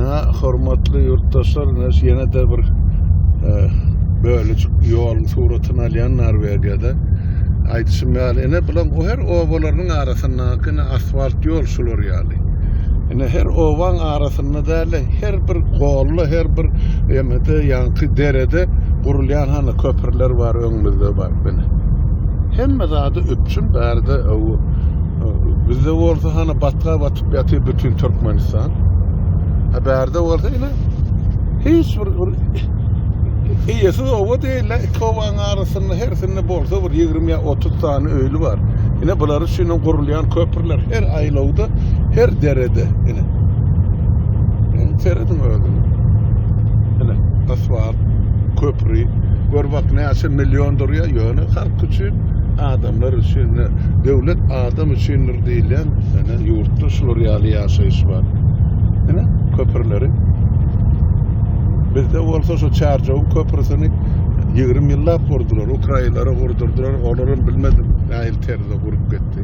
Ine, hormatly ýurtdaşlar, ine ýene-de bir e, bölejik ýoluň suratyny alýan Norwegiýada. Aýdyşym ýaly, ine bulaň o her obalarynyň arasyndaky ine asfalt ýol şular ýaly. Ine her obaň arasynda däl-de, her bir golda, her bir emede, ýaňky derede gurulýan hany köprüler bar öňümizde bar ine. Hemme zady üpjün bärde bizde bolsa hany batga batyp ýatyr bütin Türkmenistan. Ha bärde bolsa ine hiç bir, bir eýesiz oba däl, iki obanyň arasynda hersinde bolsa bir 20 ýa 30 sany öýli bar. Ine bular üçin gurulýan köprüler her aýlawda, her derede ine. Ine serediň özüňiz. Ine asfalt, köpri, gör bak näçe million durýar, ýöne halk üçin, adamlar üçin, ine, döwlet adam üçindir diýilýän, ine ýurtda şular ýaly ýaşaýyş bar. Ine köprüleri. Bizde bolsa şu Çärjewiň köprüsini 20 ýyllap gurdular, ukrainlere gurdurdylar, olaram bilmedim nähili terzde gurup gitdi.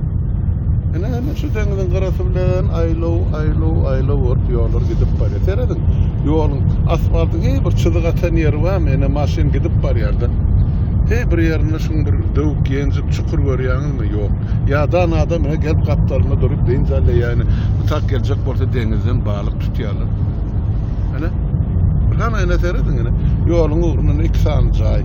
Ine, ine şu deňiziň gyrasy bilen aýlaw, aýlaw, aýlaw bolup ýollar gidip barýar. Serediň, ýoluň asfaltyň heý bir çyzyk atan ýeri barmy? Ine maşyn gidip barýar-da. Heý bir ýerinde şuň bir döwük, ýenjik, çukur görýäňizmi? Ýok. Ýadan adam ine gelip gapdalynda durup dynç alýar. Ýa ine bu tak geljek bolsa deňizden balyk tutýarlar. Ine. Hana ine serediň ine. Ýoluň ugrunda iki sany jaý.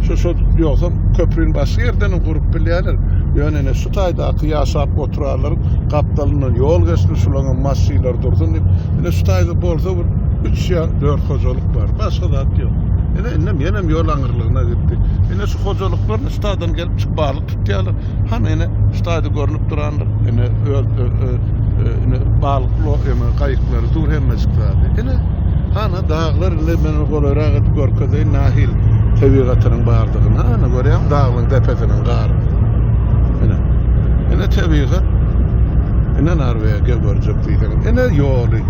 Şu şu ýogsam köprüni başga ýerden hem gurup bilýärler. Ýöne ine şu taýdaky ýaşap oturanlaryň gapdalyndan ýol geçsin, şularyň hem maşynlary dursun diýip. Ine şu taýda bolsa bir 3 ýa 4 hojalyk bar. Başga zat ýok. Ine indem ýenem ýol aňyrlygyna gitdi. Ine şu hojalyklar şu taýdan gelip çyk balyk tutýarlar. Hany ine şu taýda görnüp durandyr. Ine öz ine balyk eme gaýyklary dur hemmejik zady. Ine hana daglar indi men golaýrak edip görkezeýin nahil tebigatynyň bardygyny. Hana görýäň daglaryň depesiniň gary. Ine. Ine tebigat. Ine Norwegiýa görjek diýseňiz. Ine ýoly.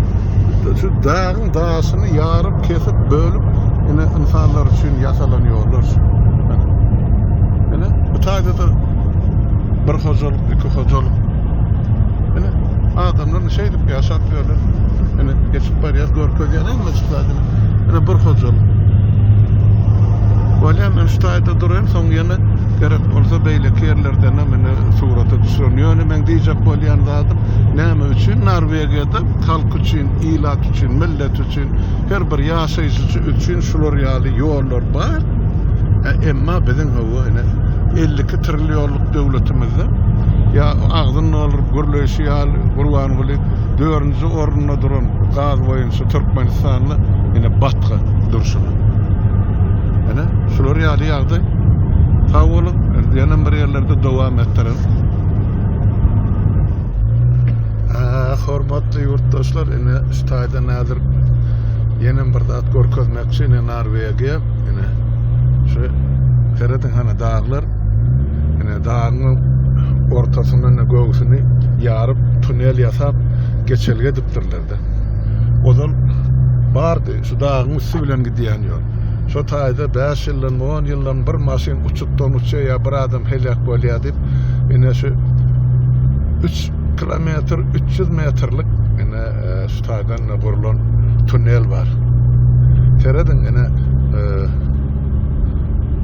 Şu dagyň daşyny ýaryp, kesip, bölüp ine ynsanlar üçin ýasalan ýollar şu. Ine bu taýda-da bir hojalyk, iki hojalyk. Ine adamlar şeýdip ýaşap ýörler. Ine geçip barýar, görkezýär hemmejik zadyny. Ine bir hojalyk. Bolýar, men şu taýda duraýyn, soň ýene gerek bolsa beýleki ýerlerden hem ine surata düşürin. Ýöne meň diýjek bolýan zadym, näme üçin Norwegiýada halk üçin, ilat üçin, millet üçin, her bir ýaşaýjy üçin şular ýaly ýollar bar. Emma biziň hawa ine 52 trillionlyk döwletimizde ýa agzyny dolduryp gürleýşi ýaly Gurbanguly dördünji orunda duran gaz boýunça Türkmenistanda ine batga durşuna. Ine şular ýaly ýagdaý. Sag boluň. Ýene bir ýerlerde dowam etdireris. Hormatly ýurtdaşlar, ine şu taýdan häzir ýene bir zat görkezmekçi, ine Norwegiýa, ine şu serediň hany daglar, ine dagyň ortasyndan ine göwsüni ýaryp tunel ýasap geçelge edipdirler-de. Ozal bardy şu dagyň üsti bilen gidýän ýol. Şo taýda 5 ýyldan, 10 ýyldan bir maşyn uçutdan uçýar ýa bir adam heläk bolýar diýip, ine şu 3 kilometr 300 metrlik ine e, şu taýdan ine gurlan tunnel bar. Serediň ine e,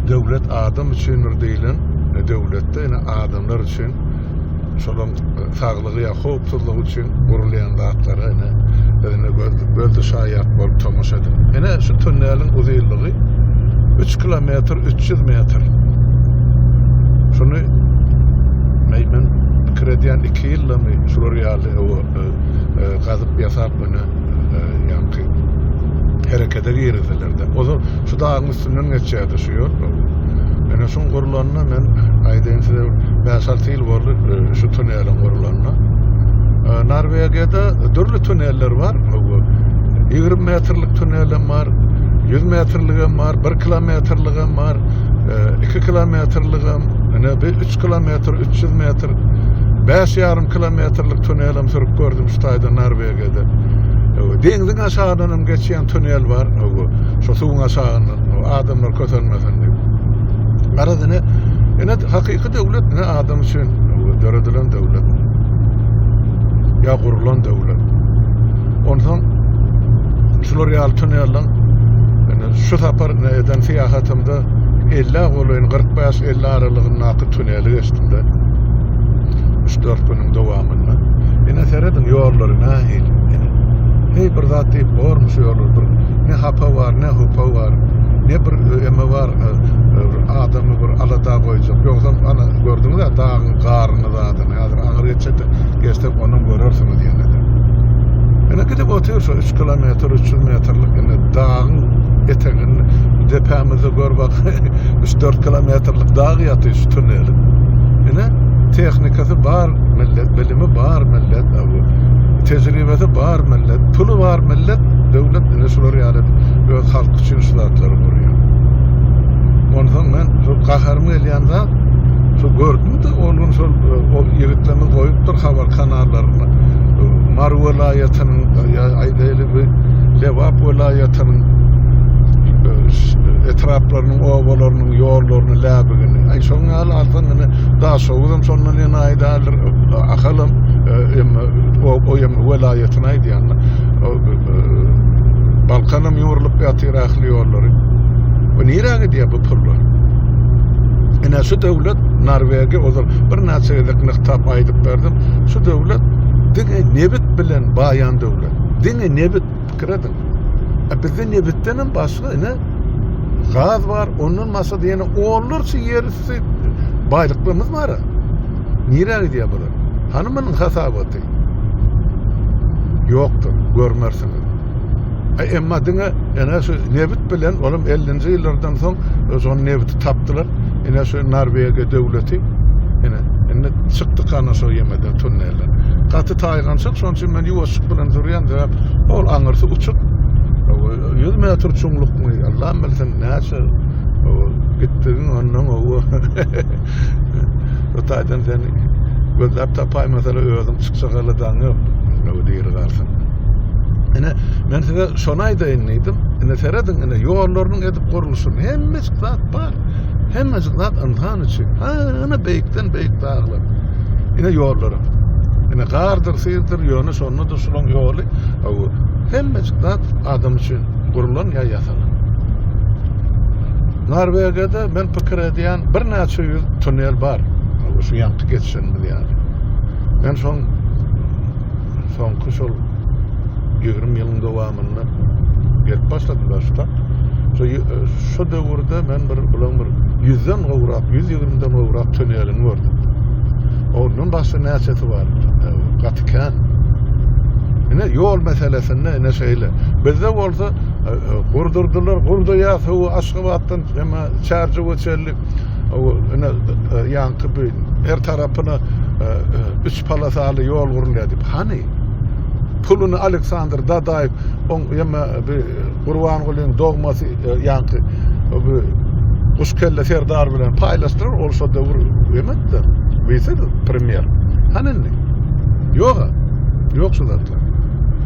döwlet adam üçindir diýilen e, döwletde ine adamlar üçin şolaryň saglygy ýa howpsuzlygy üçin gurulýan zatlara ine biz ine göz gözli şaýat bolup tomaşa edip. Ine şu tunneliň uzynlygy 3 kilometr 300 metr. Şuny men pikir edýän 2 ýyldamy şular ýaly o e, e, gazyp ýasap ine e, ýaňky herekete girizdiler-de. Ozal şu dagyň üstünden geçýärdi şu ýol. Ine şuň gurlanyna men aýdaýyn size 5-6 ýyl boldy e, şu tuneliň gurlanyna. E, Norwegiýada dürli tuneller bar. 20 metrlik tunel hem bar, 100 metrlik hem bar, 1 kilometrlik hem bar, 2 e, kilometrlik hem, ine bir 3 kilometr, 300 metr, 5,5 kilometrlik tunel hem sürüp gördüm şu taýda Norwegiýada. Deňziň aşagyndan hem geçýän tunel bar. Şu suwuň aşagyndan adamlar kösenmesin diýip. Garaz ine, ine hakyky döwlet ine adam üçin döredilen döwlet. Ýa gurulan döwlet. Onsoň. Şular ýaly tunelleň indi şu sapar eden syýahatymda 50 golaýyn 45-50 aralygyndaky tuneli geçdim-de. 3-4 günüň dowamynda. Ine serediň ýollary nähili. Ine. Heý bir zat diýip bormy şu ýollar bir ne hapa bar, ne hupa bar, ne bir eme bar, e, bir adamy bir alada goýjak. Ýogsam ana gördüňiz-ä dagyň garyny zadyny. Häzir aňyr geçsek geçsek onam görersiňiz ýene-de. Ine gidip otyr şu 3 kilometr 300 metrlik ine dagyň eteginde depämizde gör bak 3-4 kilometrlik dag ýatyr şu tuneliň. Ine tehnikasy bar millet, bilimi bar millet, tejribesi bar millet, puly bar millet, döwlet ine şular ýaly edip öz halky üçin şu zatlary gurýar. Onsoň men şu gaharym gelýän zat şu gördüm-de ol gün şol o ýigitlerimiz goýupdyr habar kanallaryna. Mary welaýatynyň ýa aýdaýly bir Lebap welaýatynyň etraplarynyň, obalarynyň ýollaryny, läbigini. Aý şoň ýaly alsaň ine Daşoguzam şondan enaýy däldir, Ahalam emma o o hem welaýatyny aýdýan. Balkanam ýumrulyp ýatyr ähli ýollary. Bu nirä gidýär bu pullar? Ine şu döwlet Norwegiýa ozal birnäçe gezek nygtap aýdyp berdim. Şu döwlet diňe nebit bilen baýan döwlet. Diňe nebit pikir ediň. A bizde nebitden hem başga ine gaz bar, ondan başga ýene onlarça ýer üsti baýlyklarymyz bar. Nirä gidýär bular? Hany munuň hasabaty? Ýokdur, görmersiňiz. Emma diňe ene şu nebit bilen, olam 50-nji ýyllardan soň şol nebiti tapdylar. Ene şu Norwegiýa döwleti ene indi çykdyk ana şo ýemeden tunnelden. Gaty taýgançak, şonuň üçin men ýuwaşlyk bilen sürýän, sebäp ol aňyrsy uçuk. 100 metr çuňlukmy, Allam bilsin näçe gitdigiň ondan gowy. O taýdan seni gözläp tapaýmasalar özüň çykjak aladaň ýok. Öwdi diri galsyn. Ine, men size şony aýdaýyn diýdim. Ine serediň, ine ýollarynyň edip gurluşyny. Hemmejik zat bar. Hemmejik zat ynsan üçin. Ha, ine beýikden beýik daglar. Ine ýollary. Ine gardyr, syrdyr, ýöne şonda-da şulaň ýoly. Hemmejik zat adam üçin gurlan ýa ýasalan. Norwegiýada men pikir edýän birnäçe ýüz tunel bar. Şu ýaňky geçişenimiz ýaly. Men şoň soňky şol 20 ýylyň dowamynda gelip başladym da şu Şu şu döwürde men bir bulan bir 100-den gowrak, 120-den gowrak tunelini gördüm. Ondan başga näçesi bar? Gaty kän. Ine ýol meselesinde ine şeýle. Bizde bolsa e, e, gurdurdylar, gurdaýar suwy Aşgabatdan eme Çärjewe çenli ine e, ýaňky bir her tarapyna üç palasaly ýol gurulýar diýip. Hany? Puluny Aleksandr Dadaýew oň eme bir Gurbangulyň dogmasy ýaňky bu Guşkelle serdar bilen paýlaşdylar, ol şo döwür emetdi. Wise premýer. Hany indi? Ýok. Ýok şu zatlar.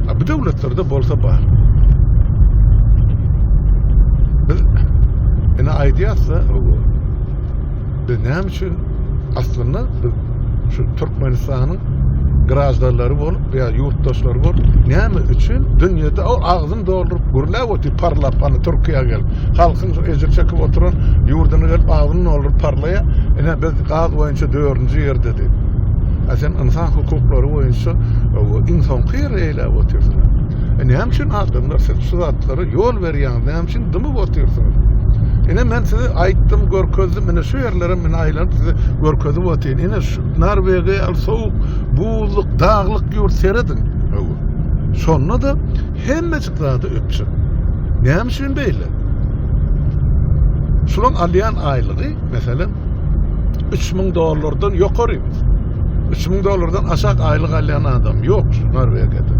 A bu döwletlerde bolsa bar. Biz ine aýdýarsa, biz näme üçin aslynda biz şu Türkmenistanyň graždanlary bolup ýa ýurtdaşlary bolup näme üçin dünýede o agzyny dolduryp gürläp otyr parlap hany Türkiýä gelip halkyň şu ejir çekip oturan ýurduna gelip agzyny dolduryp parlaýar ine biz gaz boýunça dördünji ýerde diýip a sen ynsan hukuklary boýunça iň soňky ýeri eýläp otyrsyň e näme üçin adamlar siz şu zatlara ýol berýäňiz näme üçin dymyp otyrsyňyz ine men size aýtdym görkezdim ine şu ýerlere men aýlanyp size görkezip otyryn ine şu Norwegiýa ýaly sowuk, buzluk, daglyk ýurt serediň. Şonda-da hemmejik zady üpjün. Näme üçin beýle? Şulaň alýan aýlygy, meselem, 3000 dollardan ýokary. 3000 dollardan aşak aýlyk alýan adam ýok şu Norwegiýada.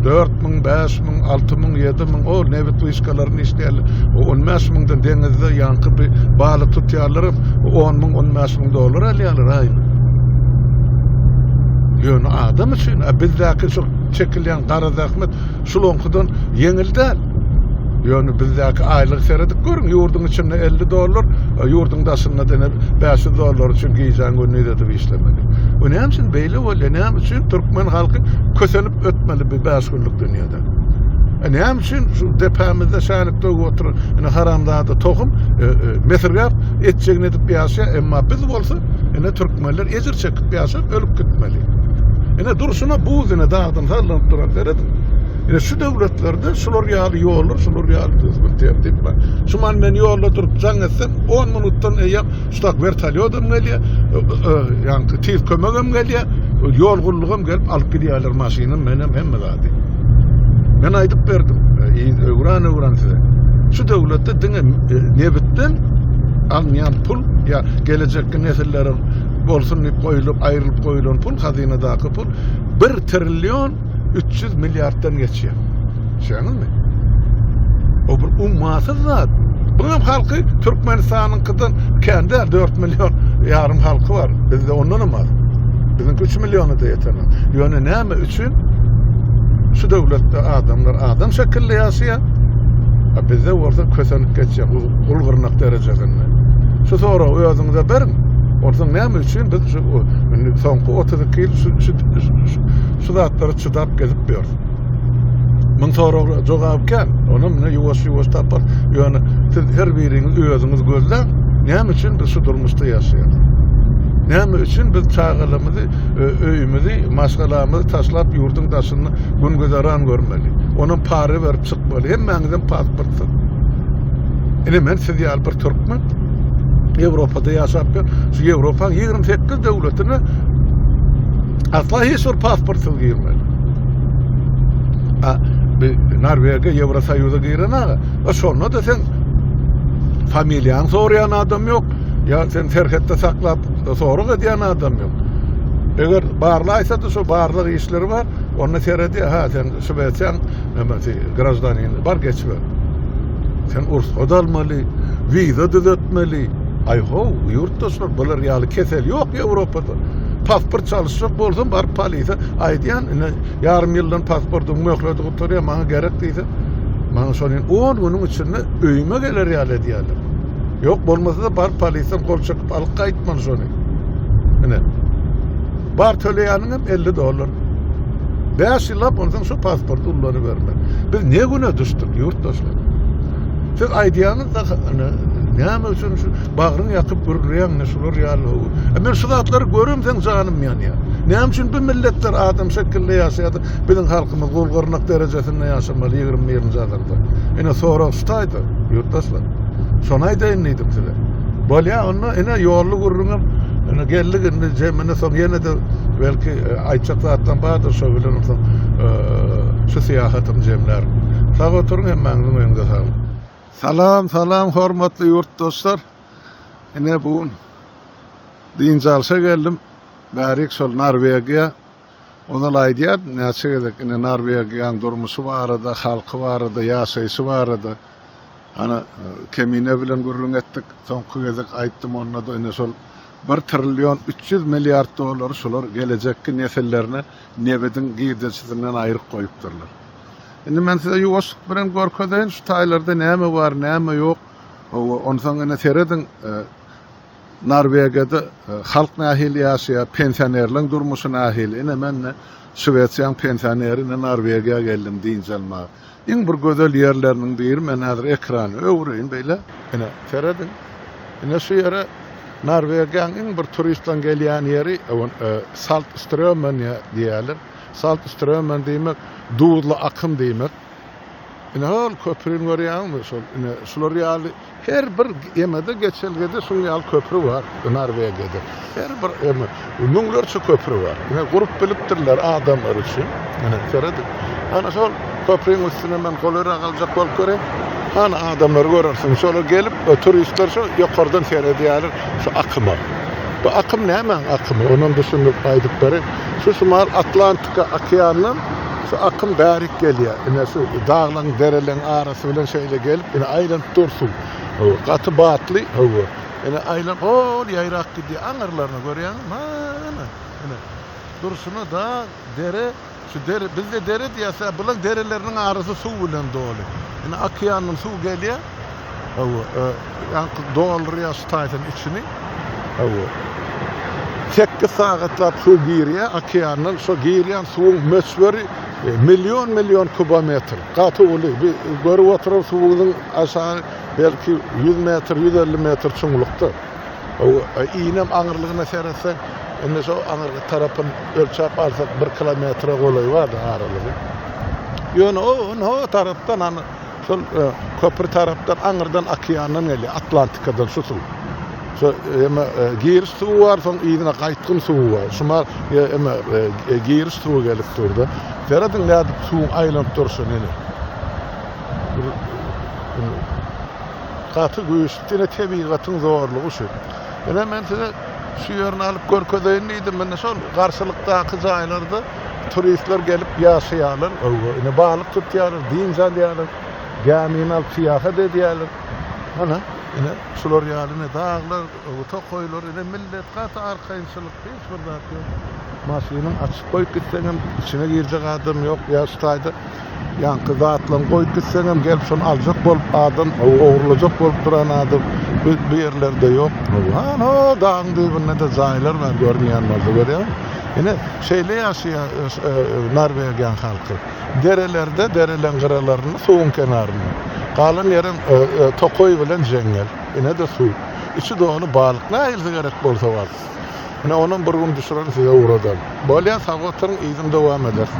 4000, 5000, 6000, 7000 o nebit wyşkalaryny işleýärler. O 15 müňden deňizde ýaňky bir balyk tutýarlar, 10 müň, 15 müň dollar alýarlar aýyna. Ýöne adam üçin, a bizdäki şu çekilýän gara zähmet şulaňkydan ýeňil däl. Ýöne bizdäki aýlyk seredip görüň, ýurduň içinde 50 dollar, ýurduň daşynda dene 500 dollar üçin gijäň gündiz edip işlemeli. Bu näme üçin beýle bolýar? Näme üçin türkmen halky kösenip ötmeli bir 5 günlük dünýede? E näme üçin şu depämizde şänik döwüp oturan ine haramzada tohum e, e, mesirgäp etjegini edip ýaşaýar, emma biz bolsa ine türkmenler ejir çekip ýaşap ölüp gitmeli. Ine durşuna buz ine dagdan sallanyp duran serediň. Ine şu döwletlerde şular ýaly ýollar, şular ýaly düzgün tertip bar. Şu man men ýolda durup jaň etsem 10 minutdan eýýäm Şutak wertolýodam gelýär, ýaňky tiz kömegem gelýär, ýol gullugam gelip alyp gidýärler maşynym, menem hemme zady. Men aýdyp berdim, öwran-öwran size. Şu döwletde diňe nebitden alynýan pul ýa gelejekki nesillere bolsun diýip goýulyp, aýrylyp goýulan pul, hazynadaky pul 1 trillion 300 milliarddan geçýär. Düşýäňizmi? O bir ummasyz zat. Buňam halky Türkmenistanyňkydan kän däl, 4 million ýarym halky bar. Bizde ondan hem az. Biziňki 3 milliona-da ýetenok. Ýöne näme üçin şu döwletde adamlar adam şekilli ýaşaýar? A bizde bolsa kösenip geçýär gul gyrnak derejesinde. Şu soragy özüňize beriň. Onsoň näme üçin biz şu indi soňky 32 ýyl şu şu şu zatlara çydap gezip ýörüs? Muň sorag jogaby kän. Ony mine ýuwaş-ýuwaş tapar. Ýöne siz her biriňiz özüňiz gözläň. Näme üçin biz şu durmuşda ýaşaýarys? Näme üçin biz çagalarymyzy, öýümizi, maşgalamyzy taşlap ýurduň daşynda gün-güzeran görmeli? Onam para berip çykmaly. Hemmäňizem pasportsyz. Ine men siz ýaly bir türkmen. Ýewropada ýaşap ýör. Şu Ýewropaň 28 döwletine asla hiç bir pasportsyz girmeli. A, bi Norwegiýa Ýewrosoýuza giren aga. A şonda da sen familiýaňy soraýan adam ýok. Ýa sen serhetde saklap sorag edýän adam ýok. Eger barlaýsa-da şu barlag işleri bar. Onda seredýär, ha sen Şwesiýaň nämesi graždanini bar geçiber. Sen rugsat almaly, wiza düzetmeli. Aý how, ýurtdaşlar, bular ýaly kesel ýok Ýewropada. Pasport çalyşjak bolsaň baryp polise aýdýan, ine ýarym ýyldan pasportyň möhleti gutarýar, maňa gerek diýse, maňa şony 10 günüň içinde öýüme geler ýaly edýärler. Ýok, bolmasa-da baryp polisden gol çekip alyp gaýtmaly şony. Ine. Bar töleýäniňem 50 dollar. 5 ýyllap onsoň şu pasporty ullanybermeli. Biz ne güne düşdük ýurtdaşlar? Siz aýdýaňyz-da, näme üçin şu bagryň ýakyp gürleýäň, ne şular ýaly. E men şu zatlary göremseň janym ýanýar. Näme üçin bu milletler adam şekilde ýaşaýar-da, biziň halkymyz gul gyrnak derejesinde ýaşamaly 21-nji asyrda? Ine sorag şu taýda, ýurtdaşlar. Şony aýdaýyn diýdim size. Bolýar, onda ine ýolly gürrüňem ine geldik indi jemine soň ýene-de belki e, aýtjak zatlam bardyr şo bilen onsoň e, şu syýahatymy jemlärin. Sag oturyň hemmäňiziň öňüňize saglyk. Salam salam hormatly ýurtdaşlar. Ine bu gün dynç alşa geldim. Bärik şol Norwegiýa. Ozal aýdýardym näçe gezek ine Norwegiýaň durmuşy barada, halky barada, ýaşaýşy barada. Ana Kemine bilen gürrüň etdik. Soňky gezek aýtdym onda-da ine şol bir trillion 300 milliard dollary şular gelejekki nesillerine nebidiň girdejisinden aýryp goýupdyrlar. Indi men size ýuwaşlyk bilen görkezeýin şu taýlarda näme bar, näme ýok. Hawa, onsoň ine serediň, e, Norwegiýada e, halk nähili ýaşaýar, pensionerleň durmuşy nähili. Ine men ine Şwesiýanyň pensioneri ine Norwegiýa geldim dynç almaga. Iň bir gözel ýerleriniň biri, men häzir ekrany öwüreýin beýle. Ine serediň. Ine şu ýere Norwegiýanyň iň bir turistleň gelýän ýeri e, Saltströmmen diýýärler. Saltströmmen diýmek duzly akym diýmek. Ine hol köprüni görýäňmi? Şol ine şular ýaly her bir emede geçelgede şuň ýaly köprü bar Norwegiýada. Her bir eme müňlerçe köprü bar. Ine gurup bilipdirler adamlar üçin. Ine serediň. Ana şol köprüniň üstüne men golaýrak aljak bolup göreýin. Hany adamlary görersiň. Şolar gelip turistler şu ýokardan seredýärler şu akyma. Bu akym nämäň akymy? Onam düşündirip aýdyp bereýin. Şu şumal Atlantika okeandan şu akym bärik gelýär. Ine şu daglaryň, dereleriň arasy bilen şeýle gelip, ine aýlanyp dur suw. Hawa, gaty batly, hawa. Ine aýlanyp hol ýaýrap gidýär. Aňyrlaryny görýäňizmi? Hana, ine. Durşuna dag, dere, şu dere, bizde dere diýýäs-ä, bulaň dereleriniň arasy suw bilen doly. Ine okeandan suw gelýär. Hawa, ýaňky doldurýar şu taýsyň içini. Hawa. Sekiz sagatlap suw girýär okeandan. Şo girýän suwuň möçberi. Million-million kubometr. Gaty uly. Bir görüp oturan suwuňyzyň aşagy belki 100 metr, 150 metr çuňlukda. Inem aňyrlygyna seretseň, indi şo aňyrky tarapyny ölçäp alsak bir kilometre golaý bardy aralygy. Ýöne o o tarapdan hany şol köpri tarapdan aňyrdan okeandan gelýär, Atlantikadan şu suw. Şo eme giriş suwy bar, soň yzyna gaýtgyn suwy bar. Şuma eme giriş suwy gelip durdy. Serediň nädip suwuň aýlanyp durşuny ine. Gaty güýçli ine tebigatyň zorlugy şu. Ine men size şu ýerini alyp görkezeýin diýdim. Ine şol garşylykdaky jaýlarda turistler gelip ýaşaýarlar. Ine balyk tutýarlar, dynç alýarlar, gämini alyp syýahat edýärler. Ana, ine şular ýaly ine daglar, tokaýlar, ine millet gaty arkaýynçylyk, hiç bir zat ýok. Maşynyň açyk goýup gitseňem içine girjek adam ýok. Ýa şu taýda Ýaňky zatlaryňy goýup gitseňem gelip şony aljak bolup adam, ogurlajak bolup duran adam bu bu ýerlerde ýok. Hany o dagyň düýbünde-de jaýlar bar görünýän bolsa görýäňmi? Ine şeýle ýaşaýar Norwegiýanyň halky. Derelerde, dereleň gyralarynda, suwuň kenarynda. Galan ýerem tokaý bilen jeňňel. Ine-de suw. Içi doly balyk. Nähilisi gerek bolsa bar. Ine onam bir gün düşürerin size ugradaryn. Bolýa sag oturyň yzyny dowam ederis.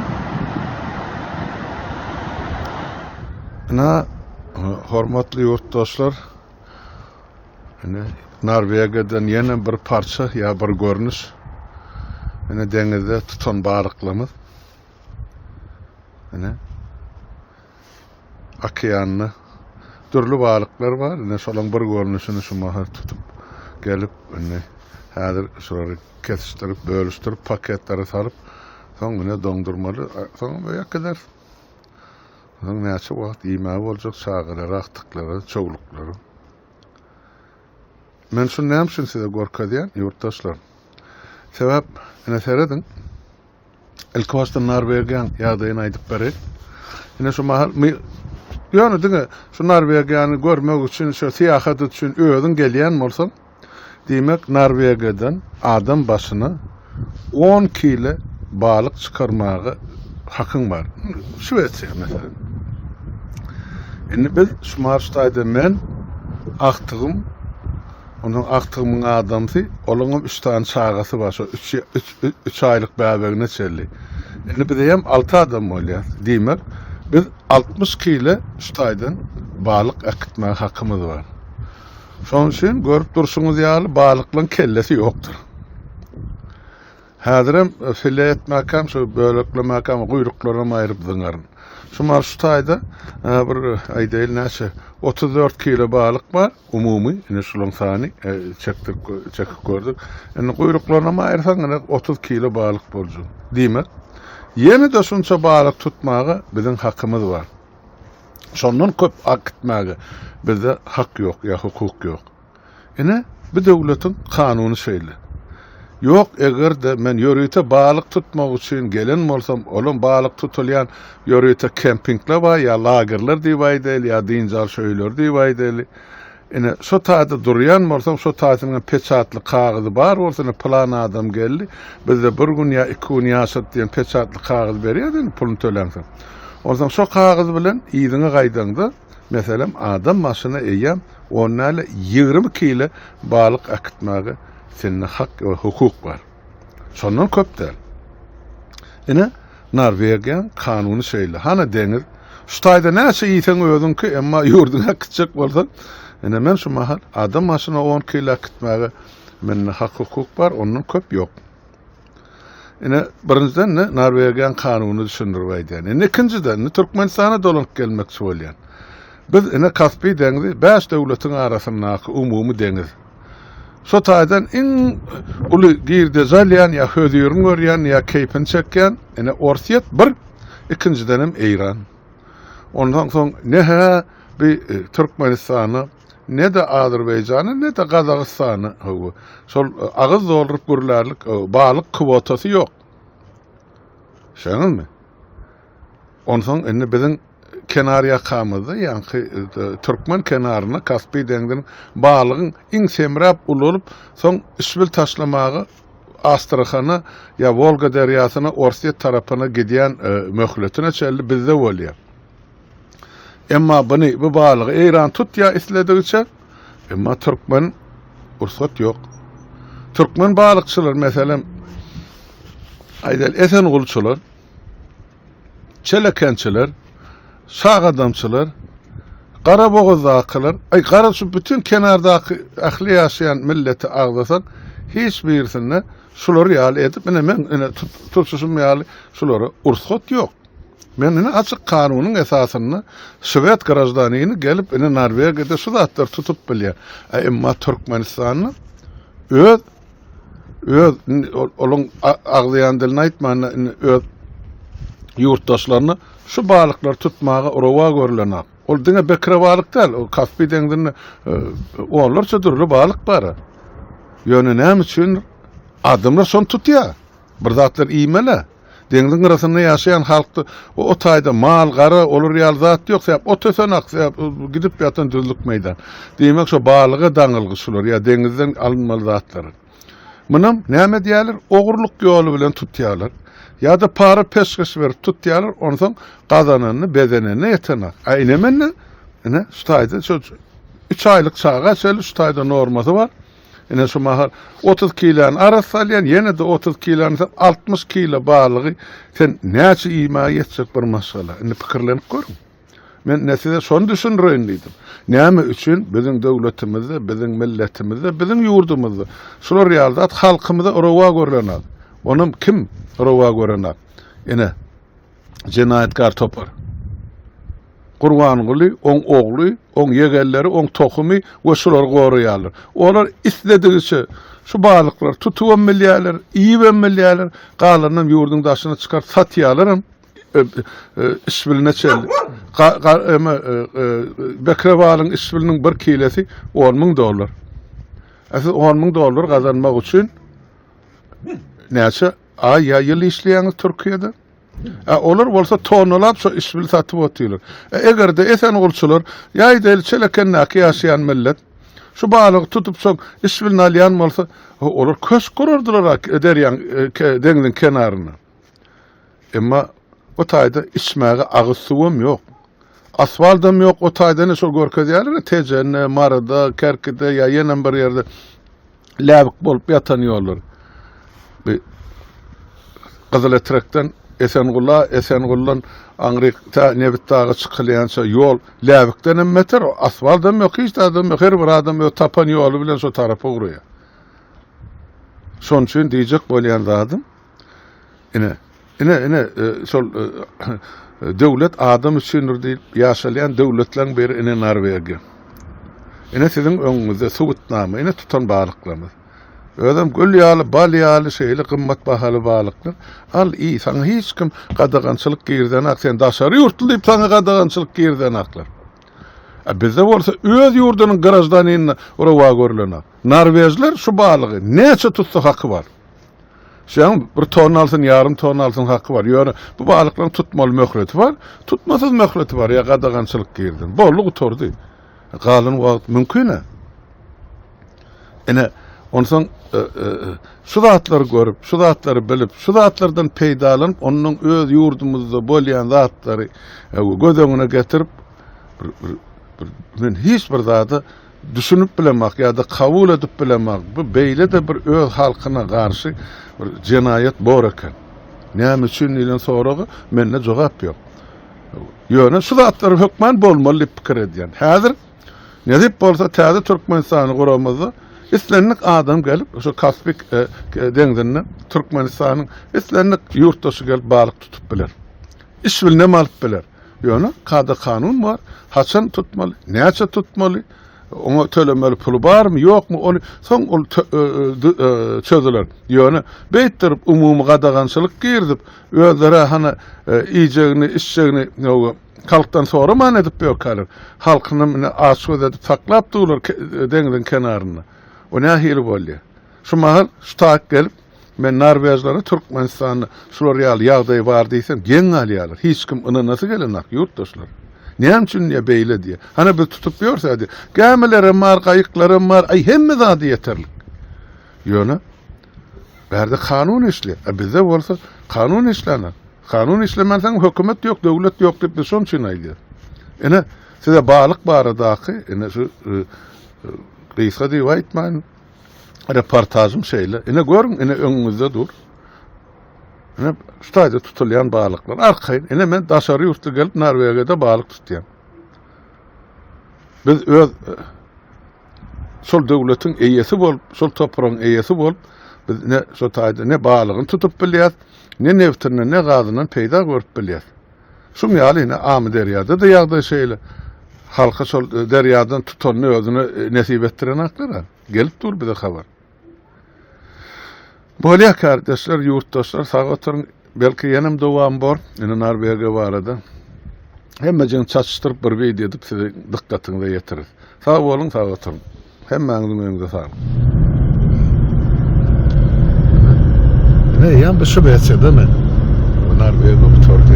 Ine hormatly ýurtdaşlar ine Norwegiýadan ýene bir parça ýa bir görnüş. Ine deňizde tutan balyklarymyz. Ine okeanda dürli balyklar bar. Ine şolaryň bir görnüşini şu mahal tutup gelip indi häzir şulary kesişdirip, bölüşdirip, paketlere salyp, soň ine doňdurmaly, soň öýe äkideris. Soň näçe wagt iýmäge boljak çagalara, agtyklara, çowluklara. Men şuny näme üçin size görkezýän, ýurtdaşlar? Sebäp, ine serediň. Ilki başda Norwegiýanyň ýagdaýyny aýdyp bereýin. Ine şu mahal ýöne diňe şu Norwegiýany görmek üçin, şu syýahat üçin özüň gelýän bolsaň, diýmek Norwegiýadan adam başyna 10 kile balyk çykarmaga hakyň bar. Şwesiýa meselem. Indi biz şu mahal şu taýda men agtygym Onsoň agtygymyň adamsy, olaňam üç sany çagasy bar, şo üç, üç, üç aýlyk bäbegine çenli. Indi biz hem alty adam bolýas. Diýmek, biz 60 kile şu taýdan balyk äkitmäge hakymyz bar. Şonuň üçin görüp durşuňyz ýaly balyklaryň kellesi ýokdur. Häzirem file etmäkäm, şu böleklemäkäm guýruklarynam aýryp zyňaryn. Şu mal şu taýda bir aýdaýyl näçe 34 kilo balyk bar. Umumy ine şulaň sany çekdirip çekip gördük. Indi guýruklarynam aýyrsaň ine 30 kilo balyk boljak. Diýmek, ýene-de şunça balyk tutmaga biziň hakymyz bar. Şondan köp akitmäge bizde hak ýok ýa hukuk ýok. Ine, bu döwletiň kanuny şeýle. Ýok, eger-de men ýörite balyk tutmak üçin gelen bolsam, olam balyk tutulýan ýörite kempingler bar, ýa lagerler diýip aýdaýly, ýa dynç alyş öýleri diýip aýdaýly. Ine, şo taýda durýan bolsam, şo taýsynyň hem peçatly kagyzy bar bolsa, ine, pylan adam geldi, bizde bir gün ýa iki gün ýaşady diýen peçatly kagyz berýär indi puluny töläňsoň. Onsoň şo kagyz bilen yzyňa gaýdaňda, meselem, adam başyna eýýäm on däl-de, 20 kile balyk äkitmäge Sende hak we hukuk bar. Şondan köp däl. Ine, Norwegiýaň kanuny şeýle. Hana deňiz. Şu taýda näçe iýseň özüňki, emma ýurduňa äkitjek bolsaň, ine men şu mahal adam başyna 10 kilo äkitmäge mende hak-hukuk bar, ondan köp ýok. Ine, birinjiden ne Norwegiýanyň kanunyny düşündirip aýdýan. Indi ikinjiden, indi Türkmenistana dolanyp gelmekçi bolýan. Biz ine Kaspi deňzi bäş döwletiň arasyndaky umumy deňiz. Şo taýdan iň uly girdeji alýan ýa hözirini görýän ýa keýpini çekýän ine Orsýet bir, ikinjidenem Eýran. Ondan soň ne-hä bi e, Türkmenistana, ne-de Azerbaýjana, ne-de Gazagystana hawa, şol e, agyz dolduryp gürlärlik e, balyk kwotasy ýok. Şeňizmi? Onsoň indi biziň kenar ýakamyzda, ýaňky türkmen kenarynda Kaspi deňziniň balygyň iň semräp ulalyp, soň işbil taşlamaga Astrahana ýa Wolga derýasyna Orsýet tarapyna gidýän möhletine çenli bizde bolýar. Emma buny bu balygy Eýran tutýar isledigiçe, emma türkmen rugsat ýok. Türkmen balykçylar meselem aýdaly Esengulçylar, Çelekençiler, Şagadamçylar, Garabogazdakylar, aý gara şu bütün kenardaky ähli ýaşaýan milleti agzasak, hiç birisinde şular ýaly edip, ine men ine tutuşym ýaly şulara rugsat ýok. Men ine açyk kanunyň esasynda şwed graždanini gelip ine Norwegiýada şu zatlary tutup bilýär. A emma Türkmenistanda öz öz olaň agzaýan dilini aýtmanda indi öz ýurtdaşlaryna şu balyklary tutmaga rowa görülenok. Ol diňe bekre balyk däl, ol Kaspi deňzinde e, onlarça dürli balyk bar. Ýöne näme üçin adamlar şony tutýar? Bir zatlar iýmeli. Deňziň gyrasynda ýaşaýan halkda o taýda mal, gara, olar ýaly zat ýok. Sebäp ot ösenak, sebäp gidip ýatan düzlük meýdan. Diýmek şo balyga daňylgy şular ýa deňizden alynmaly zatlar. Munam näme edýärler? Ogurlyk ýoly bilen tutýarlar. Ýa-da para peşgeş berip tutýarlar, onsoň gazananyny, bezenenine ýetenak. A ine mende, ine şu taýda şu 3 aýlyk çaga çenli şu taýda normasy bar. Ine şu mahal 30 kilony arassa alýan, ýene-de 30 kilony sen 60 kilo balygy sen näçe iýmäge ýetjek bir maşgala. Indi pikirlenip görüň. Men ne size şony düşündireýin diýdim. Näme üçin biziň döwletimizde, biziň milletimizde, biziň ýurdumyzda şular ýaly zat halkymyza rowa görlenok. Onam kim rowa görenok? Ine jenaýatkar topar. Gurbanguly, oň ogly, oň ýegenleri, oň tohumy we şulary goraýarlar. Olar isledigiçe şu balyklary tutubam bilýärler, iýibem bilýärler, galanynam ýurduň daşyna çykaryp satýarlaram işbiline çenli. Bekre balyň işbiliniň bir kilesi 10 müň dollar. A siz 10 müň dollar gazanmak üçin näçe aý ýa ýyl işleýäňiz Türkiýede? A olar bolsa tonnalap şo işbil satyp otyrlar. E, eger-de Esengulçylar ýa-da Çelekendäki ýaşaýan millet şu balygy tutup soň işbilini alýan bolsa, olar köşk gurardylar derýaň e, deňziň kenarynda. Emma o taýda içmäge agyz suwam ýok. Asfaltam ýok, o taýda ne şol görkezýärler, Tejende, Maryda, Kerkide ýa ýenem bir ýerde läbik bolup ýatan ýollar. Bir Gyzyletrekden Esengula, Esenguldan aňryk tä Nebitdaga çykylýança ýol läbikden hem beter, asfaltam ýok, hiç zadam ýok. Her bir adam öz tapan ýoly bilen şo tarapa ugraýar. Şonuň üçin diýjek bolýan zadym, Ine, ine, ine, e, şol e, döwlet adam üçindir diýip ýaşalýan döwletleriň biri ine Norwegiýa. Ine siziň öňüňizde subutnama, ine tutan balyklarymyz. Özem gül ýaly, bal ýaly şeýle gymmat bahaly balyklar. Al iý, saňa hiç kim gadagançylyk girizenak, sen daşary ýurtly diýip saňa gadagançylyk girizenaklar. A bizde bolsa öz ýurdunyň graždanynda rowa görülenak. Norwežler şu balygy näçe tutsa haky bar. Şeýle bir tonna alsyn, ýarym tonna alsyn haky bar. Ýöne bu balyklaryň tutmaly möhleti bar, tutmasyz möhleti bar, ýa gadagançylyk girdi. Boldy, gutardy. Galan wagt mümkin-ä. Ine, onsoň e, e, e, şu zatlary görüp, şu zatlary bilip, şu zatlardan peýdalanyp, ondan öz ýurdumyzda bolýan zatlary göz öňüne getirip, bir, bir, bir, men hiç bir zada Düşünip bilemak ýa-da kabul edip bilemak, bu beýle-de bir öz halkyna garşy bir jenaýat bor eken. Näme üçin diýlen soraga mende jogap ýok. Ýöne şu zatlar hökman bolmaly diýip pikir edýän. Häzir nesip bolsa täze Türkmenistany guramyzda islendik adam gelip şu Kaspik e, deňzinde Türkmenistanyň islendik ýurtdaşy gelip balyk tutup biler. Işbilinem alyp biler. Ýöne kada-kanun bar. Haçan tutmaly, näçe tutmaly, oňa tölemeli puly barmy, ýokmy, ony soň ol çözüler. Ýöne beýtdirip umumy gadagançylyk girizip, özleri hany iýjegini, içjegini halkdan soraman edip ýörkäler. Halkynam ine açgöz edip saklap durlar deňziň kenarynda. O nähili bolýar? Şu mahal şu taýyk gelip, Men norwežlere Türkmenistanda şular ýaly ýagdaý bar diýsem geň galýarlar. Hiç kim ynanasy gelenak ýurtdaşlar. Näme üçin diýýär beýle diýýär. Hany biz tutup ýörse diýýär. Gämilerem bar, gaýyklaram bar, aý hemme zady ýeterlik. Ýöne. Bärde kanun işleýär. A bizde bolsa kanun işlänok. Kanun işlemänsoň hökümet ýok, döwlet ýok diýip biz şonuň üçin aýdýarys. Ine, size balyk baradaky ine şu e, e, gysga diýip aýtmaýyn. Reportažym şeýle. Ine görüň, ine öňüňizde dur. Ine şu taýda tutulýan balyklar. Arkaýyn. Ine men daşary ýurtly gelip Norwegiýada balyk tutýan. Biz öz e, şol döwletiň eýesi bolup, şol topragyň eýesi bolup, biz ne şo taýda ne balygyny tutup bilýäs, ne neftinden, ne gazyndan peýda görüp bilýäs. Şuň ýaly ine Amyderýada-da ýagdaý şeýle. Halka şol e, derýadan tutanyny özüne e, nesip etdirenaklar. Gelip dur bize habar. Bolýar kardeşler, ýurtdaşlar sag oturyň. Belki ýenem dowam bor. Ine Norwegiýa barada. Hemmejigini çaçyşdyryp bir wideo edip sizi dykgatyňyza ýetiris. Sag boluň, sag oturyň. Hemmäňiziň öňüňize saglyk. Ine eýýäm bu Şwesiýada men. Bu Norwegiýa gutardy.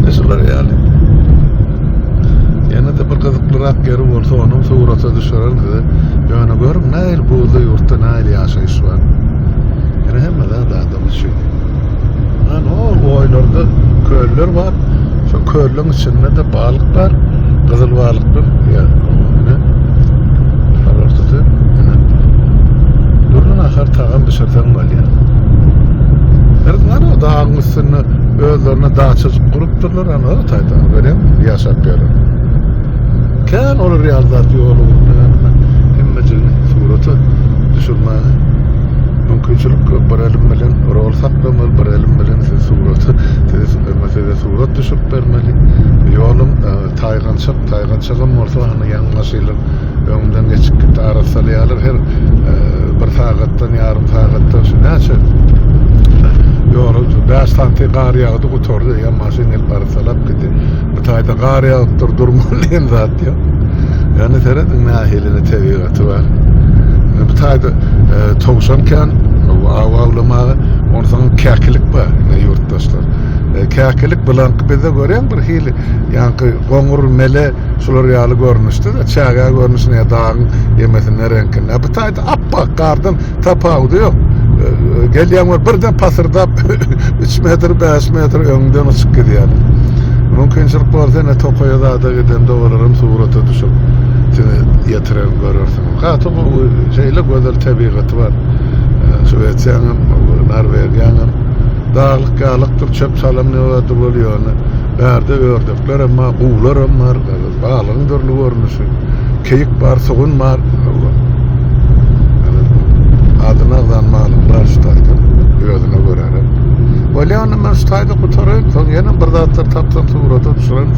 Ne şular ýaly. Ýene-de bir gyzyklyrak ýeri bolsa onuň surata düşürerin size. Ýöne görüň nähili buzly ýurtda nähili ýaşaýyş bar. Ýene hemme zat adam üçin. Ana o oýlarda köller bar. Şo köllüň içinde-de balyk bar. Gyzyl balyklar. Ýa, ine. Habar tutup, ine. Dürli nahar tagam bişirseň bolýar. Her o dagyň üstünde özlerine daçajyk gurupdyrlar, ana o taýda görýäňmi, ýaşap ýörler. Kän olar ýaly zat ýol ugrunda ýöne hemmejigini surata düşürmäge mümkinçilik ýok. Bir elim bilen rol saklamaly, bir elim bilen siz surata, siz size surat düşürip bermeli. Ýolum e, taýgançak, taýgançagam bolsa hany ýaňy maşynlar öňümden geçip gitdi, arassalaýarlar her e, bir sagatdan, ýarym sagatdan şu näçe ýola 5 santi gar ýagdy gutardy, ýa maşyn gelip arassalap gitdi. Bu taýda gar ýagyp dur, durmaly diýen zat ýok. Ýöne serediň nähili tebigaty bar. Bu taýda e, towşan kän, aw awlamaga, onsoň käkilik bar, ine ýurtdaşlar. E, käkilik bilanky bizde görýän bir hili, ýaňky goňur, mele şular ýaly görnüşde-de, çäge görnüşinde ýa dagyň ýemesinde reňkinde. Bu taýda appak gardan Tapawudy ýok. Gelýän we birden pasyrdap 3 metr, 5 metr öňden uçup gidýär. Mümkinçilik bolsa ene tokaýa zada gidende olaram surata düşüp size ýetirerin görersiňiz. Gaty gowy, şeýle gözel tebigaty bar. Şwesiýanyň, Norwegiýanyň daglyk ýalykdyr, çöp çalam ne bardyr bol ýöne. Bärde ördekler hem bar, guwlar hem bar. Balygyň dürli görnüşi. Keýik bar, sugun bar. Adyny agzan balyklar şu taýda özüne görä. Bolýa onda men şu taýda gutaraýyn, soň ýene bir zatlar tapsam surata düşürerin.